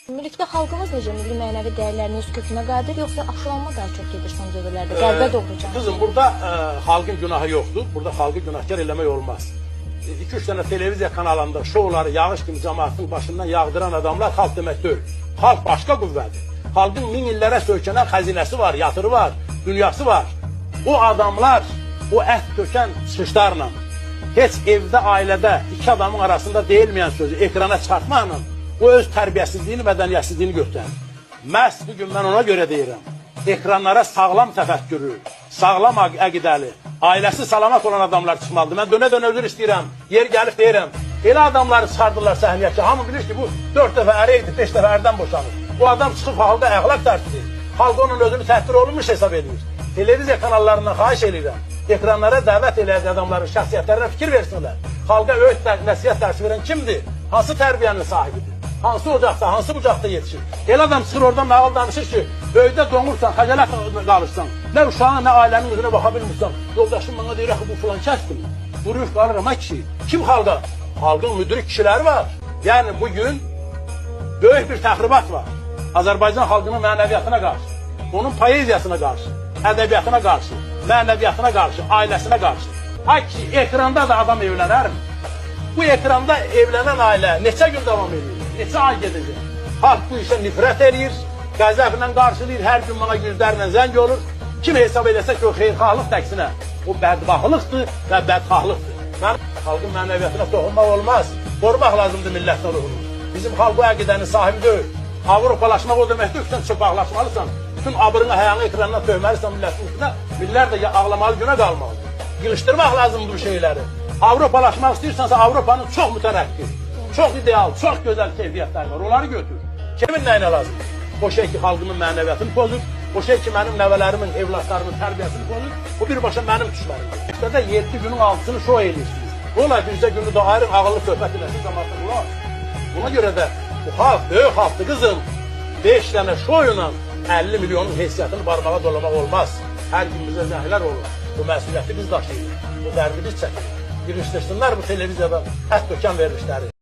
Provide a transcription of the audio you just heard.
Ümumilikdə xalqımız necə milli mənəvi dəyərlərini öz kökünə qayıdır, yoxsa aşılanma daha çox gedir son dövrlərdə, qərbə doğru can? Qızım, burada xalqın günahı yoxdur. Burada xalqı günahkar eləmək olmaz. 2-3 dənə televiziya kanalında şouları yağış kimi cəmaatın başından yağdıran adamlar xalq demək deyil. Xalq başqa qüvvədir. Xalqın min illərə söykənən xəzinəsi var, yatırı var, dünyası var. O adamlar o ət tökən çıxışlarla heç evdə, ailədə iki adamın arasında deyilməyən sözü ekrana çıxartmaqla o öz tərbiyəsizliyini, mədəniyyətsizliyini göstərir. Məhz bugün mən ona görə deyirəm. Ekranlara sağlam təfəkkürlü, sağlam əqidəli, ailəsi salamat olan adamlar çıxmalıdır. Mən dönə-dönə üzr istəyirəm, yer gəlib deyirəm. Elə adamları çıxardırlar səhnəyə ki, hamı bilir ki, bu 4 dəfə ərə idi, 5 dəfə ərdən boşanır. Bu adam çıxıb xalqa əxlaq dərsidir. Xalq onun özünü təhqir olunmuş hesab edir. Televiziya kanallarından xahiş eləyirəm. Ekranlara dəvət eləyəcək adamların şəxsiyyətlərinə fikir versinlər. Xalqa öyüd nəsihət dərsi verən kimdir? Hansı tərbiyənin sahibidir? Hansı ocaqda, hansı bucaqda yetişir? Elə adam çıxır oradan nağıl danışır ki, öydə donursan, xəcalət qalırsan, nə uşağın, nə ailənin üzünə baxa bilmirsən. Yoldaşım mənə deyir, axı bu filan kəsdir. Vurur qalıram, ha kişi. Kim xalqa? Xalqın müdrik kişiləri var. Yəni bugün böyük bir təxribat var. Azərbaycan xalqının mənəviyyatına qarşı, onun poeziyasına qarşı, ədəbiyyatına qarşı, mənəviyyatına qarşı, ailəsinə qarşı. Ay kişi, ekranda da adam evlənərmi? Bu ekranda evlənən ailə neçə gün davam edir? Neçə ay gedəcək? Xalq bu işə nifrət eləyir, qəzəblə qarşılayır, hər gün mənə yüzlərlə zəng olur. Kim hesab eləsə ki, o xeyirxahlıq əksinə, o bədbaxtlıqdır və bədxahlıqdır. Mən xalqın mənəviyyatına toxunmaq olmaz. Qorumaq lazımdır millətin ruhunu. Bizim xalq bu əqidənin sahibi deyil. Avropalaşmaq o deməkdir ki, sən çöpaqlaşmalısan, bütün abırını, həyanı ekrandan töhməlisən millətin üstünə, milllər də ağlamalı günə qalmalıdır. Yığışdırmaq lazımdır bu şeyləri. Avropalaşmaq istəyirsənsə Avropanın çox mütərəqqi, çox ideal, çox gözəl keyfiyyətləri var. Onları götür. Kimin nəyinə lazımdır? O şey ki, xalqımın mənəviyyatını pozur, o şey ki, mənim nəvələrimin, evlatlarımın tərbiyəsini pozur, bu birbaşa mənim düşmərimdir. Həftədə 7 günün 6-sını şou eləyirsiniz. Ola bircə günü də ayırın, ağıllı söhbət eləsin, cəmaatın qulaq. Buna görə də bu xalq, böyük xalqdır qızım. 5 dənə şou ilə 50 milyonun heysiyyətini barmağa dolamaq olmaz. Hər gün bizə zəhlər olur. Bu məsuliyyəti biz daşıyırıq, bu dərdi biz çəkirik. Yığışdırsınlar bu televiziyadan ət tökən verilişləri.